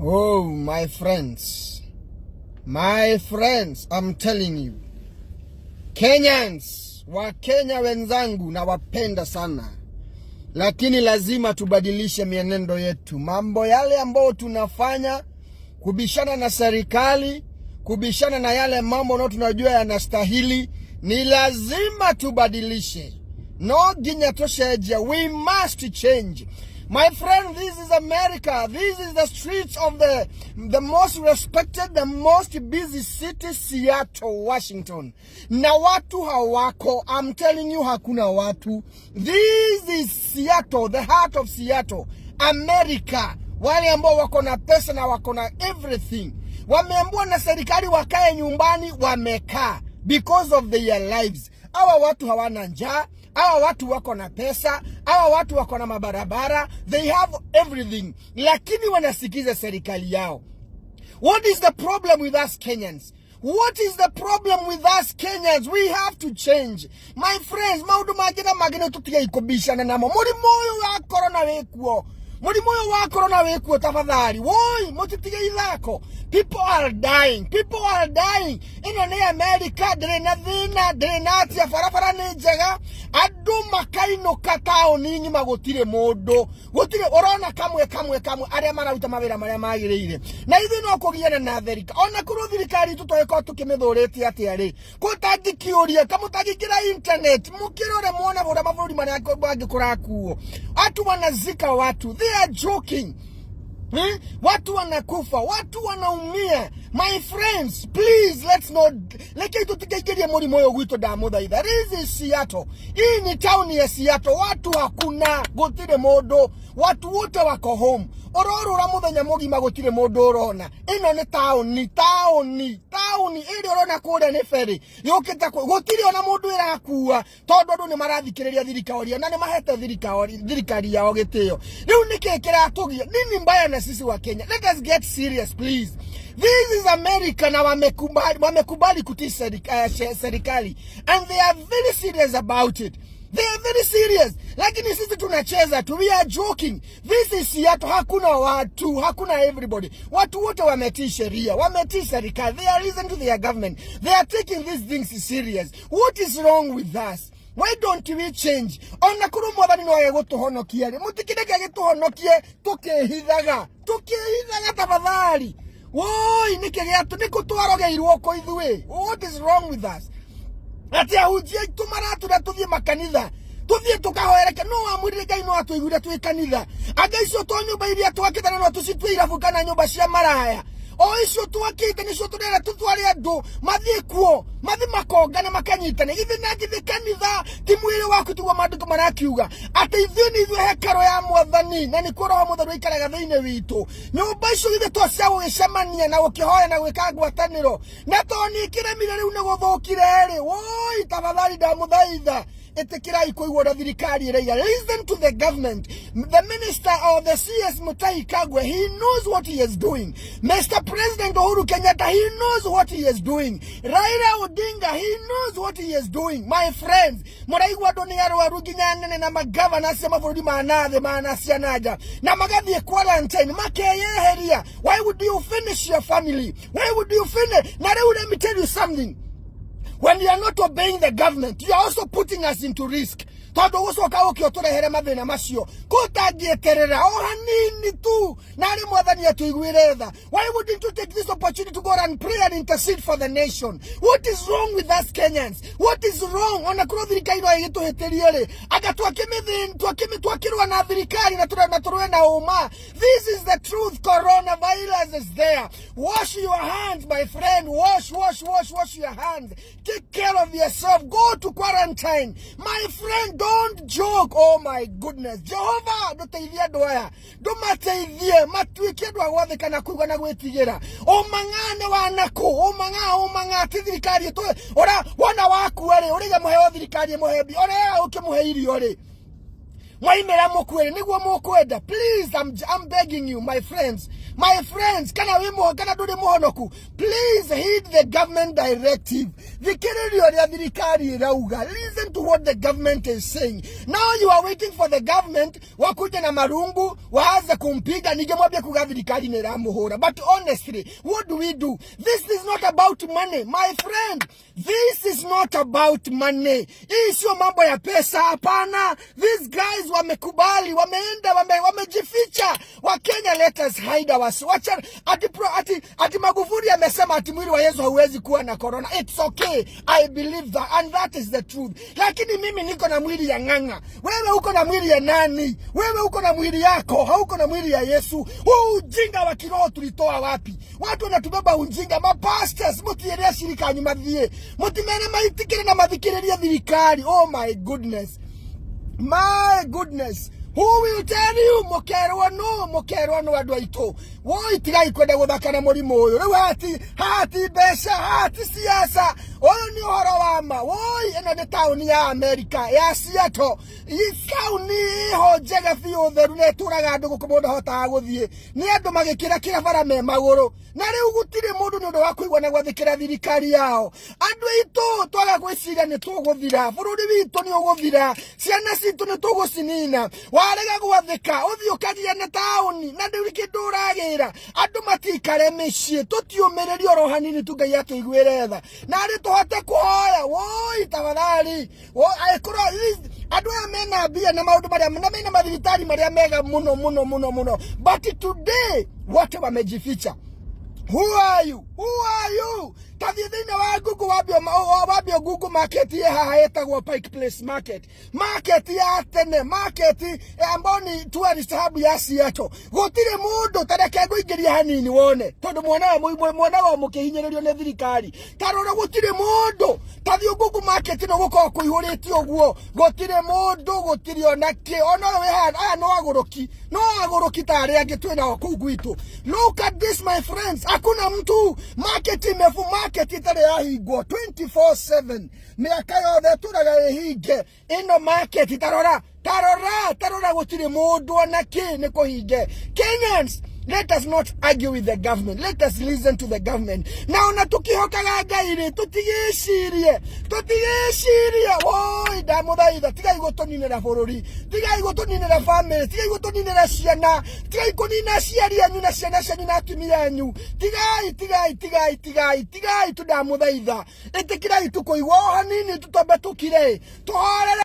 Oh, my friends. My friends, I'm telling you. Kenyans, Wakenya wenzangu nawapenda sana. Lakini lazima tubadilishe mienendo yetu. Mambo yale ambayo tunafanya kubishana na serikali, kubishana na yale mambo ambayo tunajua yanastahili, ni lazima tubadilishe. No nginya tucenjie, we must change. My friend, this is America. This is the streets of the most respected, the most busy city, Seattle, Washington. Na watu hawako. I'm telling you, hakuna watu. This is Seattle, the heart of Seattle, America. Wale ambao wako na pesa na wako na everything. Wameambiwa na serikali wakae nyumbani, wamekaa because of their lives. Hawa watu hawana njaa, hawa watu wako na pesa, hawa watu wako na mabarabara, they have everything, lakini wanasikiza serikali yao. What is the problem with us Kenyans? What is the problem with us Kenyans? We have to change. My friends, maundu mangĩ na mangĩ nĩ tũtige kũbicana namo. Mũrimũ ũyũ wa corona wĩkuo. Mũrimũ ũyũ wa corona wĩkuo tafadhali. Woi, mũtitige ithako. People are dying. People are dying. Ĩno nĩ America, ndĩrĩ na thĩna, ndĩrĩ na atia, barabara nĩ njega. Andũ makainũka taũni ng'ima gũtirĩ mũndũ. Gũtirĩ ũrona kamwe kamwe kamwe arĩa mararuta mawĩra marĩa magĩrĩire. Na ithuĩ no kũgiana na thirikari. Ona korwo thirikari itũ tũgĩkorwo tũkĩmĩthũrĩte atĩa rĩ, kũtangĩkĩũria kamũtangĩingĩra internet mũkĩrore muone ũrĩa mabũrũri marĩa mangĩ kũrakuo. Watu wanazika watu. They are joking. Eh? Watu wanakufa, watu wanaumia. My friends, please let's not reke tũtikaingĩrie mũrimũ ũyũ gwitũ ndamũthaitha. This is Seattle. Hii ni town ya Seattle. Watu hakuna, gũtirĩ mũndũ. Watu wote wako home. Ũrorũra mũthenya mũgima gũtirĩ mũndũ ũrona. Ĩno nĩ taũni, taũni, taũni ĩrĩa ũrona kũrĩa nĩ ferry. Yũkĩte gũtirĩ ona mũndũ ĩrakua tondũ andũ nĩ marathikĩrĩria thirikari na nĩ mahete thirikari yao gĩtĩo. Rĩu nĩkĩ kĩratũgia? Nini mbaya na sisi wa Kenya? Let us get serious, please. This is America na wamekubali kutii serikali and they are very serious about it. They are very serious. Lakini sisi tunacheza tu. We are joking. This is Seattle. Hakuna watu, hakuna everybody. Watu wote wametii sheria, wametii serikali. They are listening to their government. They are taking these things serious. What is wrong with us? Why don't we change? Ona korwo mwathani no age gũtũhonokia rĩ, mũtikĩreke agĩtũhonokie tũkĩhithaga, tũkĩhithaga tafadhali. Woi, nĩkĩ gĩatũ nĩkũ twarogeirwo kũ ithuĩ? What is wrong with us? Atĩ ahunjia aitũ maratũra tũthiĩ makanitha, tũthiĩ tũkahoereke. No wamwĩrire Ngai no atũiguire twĩ kanitha. Anga icio to nyũmba iria twakĩte na no tũcitue irabu kana nyũmba cia maraya. O icio twakĩte nĩcio tũrera tũtware andũ mathiĩ kuo, mathiĩ makongane makanyitane. Githĩ na githĩ kanitha ti mwĩrĩ waku? Tiguo maandĩko marakiuga atĩ ithuĩ nĩ ithuĩ hekarũ ya mwathani na nĩkuo Roho Mũtheru aikaraga thĩinĩ witũ. Nyũmba icio githĩ to cia gũgĩcemania na gũkĩhoya na gwĩka ngwatanĩro? Na to nĩ ikĩremire rĩu nĩ gũthũkire rĩ, woi, tafadhali ndamũthaitha, ĩtĩkĩrai kũigua ũrĩa thirikari ĩraiga. Listen to the government. The minister or the CS Mutahi Kagwe, he knows what he is doing. Mr. President Uhuru Kenyatta, he knows what he is doing. Raila Odinga, he knows what he is doing. My friends, mũraigua andũ nĩ arwaru nginya nene na magavana cia mabũrũri ma nathĩ ma na cia nanja na magathiĩ quarantine makeyeheria. Why would you finish your family? Why would you finish? Na rĩu let me tell you something. When you are not obeying the government, you are also putting us into risk, tondũ gũcoka ũke ũtũrehere mathĩna macio kũtangĩeterera o hanini tu narĩ mwathani atũiguĩre tha. Why wouldn't you take this opportunity to go and pray and intercede for the nation? What is wrong with us Kenyans? What is wrong? Ona korwo thirikari no ĩgĩtũhĩtĩrie rĩ, anga twakĩrũa na thirikari na tũrũe na tũrũe na ũma. This is the truth. Coronavirus is there. Wash your hands, my friend. Wash, wash, wash, wash your hands. Take care of yourself. Go to quarantine, my friend. Don't joke. Oh my goodness. Jehova, ndũteithie andũ aya, ndũmateithie matuĩke andũ a gwathĩka na kũigua na gwĩtigĩra. Ũmang'ane wanakũ ũmang'a ũmang'a ti thirikari ĩtũ ũra wona wakua rĩ, ũrĩga mũheo thirikari ĩmũhe mbia ona yaga ũkĩmũhe irio rĩ. Mwaimĩra mũkuĩre nĩguo mũkwenda. Please, I'm begging you, my friends, my friends, kana wĩ mũho kana ndũrĩ mũhonoku, please heed the government directive. Thikĩrĩria ũrĩa thirikari ĩrauga. Listen to what the government is saying. Now you are waiting for the government wakuje na marungu waanze kumpiga, ningĩ mwambie kuga thirikari nĩ ĩramũhũra. But honestly, what do we do? This is not about money, my friend. This is not about money. Hii sio mambo ya pesa, hapana. These guys wamekubali, wameenda, wamejificha. Wakenya, let us hide our wacha ati Magufuli amesema ati mwili wa Yesu hauwezi kuwa na corona. It's okay. I believe that and that is the truth. Lakini mimi niko na mwili ya Ng'ang'a. Wewe uko na mwili ya nani? Wewe uko na mwili yako, hauko na mwili ya Yesu. Huu ujinga wa kiroho tulitoa wapi? Watu wanatubeba ujinga. Mapastors mutiere shirika anyu mathie. Mutimere maitikire na mathikiririe thirikari. Oh my goodness. My goodness. Who will tell you mukerwo no mukerwo no andu aitu? Woi, tigai kwenda guthaka na murimu uyu. Riu hati mbeca, hati siasa. Uyu ni uhoro wa ma. Woi, ino ni tauni ya America ya Seattle. I tauni iho njega biũ, theru, na ĩtũraga andũ gũkũ mũndũ ahotaga gũthiĩ. Nĩ andũ magĩkĩra kĩra bara me magũrũ. Na rĩu gũtirĩ mũndũ nĩ ũndũ wa kũigua na gwathĩkĩra thirikari yao. Andũ aitũ, twaga gwĩciria nĩ tũgũthira. Bũrũri witũ nĩ ũgũthira. Ciana citũ nĩ tũgũcinina. Warega gwathĩka, ũthiĩ ũkagiane taũni na ndũrĩ kĩndũ ũragĩra. Andũ matikare mĩciĩ, tũtiũmĩrĩrie oro hanini tu Ngai atũiguĩre tha. Na arĩ tũhote kũhoya, woi tafadhali. Angĩkorwo andũ aya mena mbia na maũndũ marĩa na mena mathibitarĩ marĩa mega mũno mũno mũno mũno. But today wote wamejificha. Who are you? Who are you? Tathiĩ thĩinĩ wa Google, wambio Google market ĩ haha ĩtagwo Pike Place Market. Market ya tene, market ambayo ni tourist hub ya Seattle. Gũtirĩ mũndũ. Ta reke ngũingĩrie hanini wone, tondũ mwana wa mũkĩhinyĩrĩrio nĩ thirikari. Ta rora, gũtirĩ mũndũ. Ta thiĩ Google market ĩno gũkorwo kũihũrĩte ũguo. Gũtirĩ mũndũ, gũtirĩ ona kĩ. Ona ũyũ wĩ haha, aya no agũrũki. No agũrũki ta arĩa angĩ twĩ nao kũu gwitũ. Look at this, my friends. Hakuna mtu. Market imefu, market itarĩ yahingwo 24/7. Mĩaka yothe ĩtũraga ĩhinge. Ĩno market, tarora, tarora, tarora, gũtirĩ mũndũ ona kĩ, nĩ kũhinge. Kenyans, let us not argue with the government. Let us listen to the government. Na ona tukihokaga Ngai rĩ, tũtigĩcirie, tũtigĩcirie. Woi, ndamũthaitha, tigai gũtũninĩra bũrũri, tigai gũtũninĩra family, tigai gũtũninĩra ciana, tigai kũnina aciari anyu na ciana cianyu na atumia anyu. Tigai, tigai, tigai, tigai, tigai tu, ndamũthaitha. Ĩtĩkĩrai tu kũigua o hanini, tũtombe tũkire, tũhorere.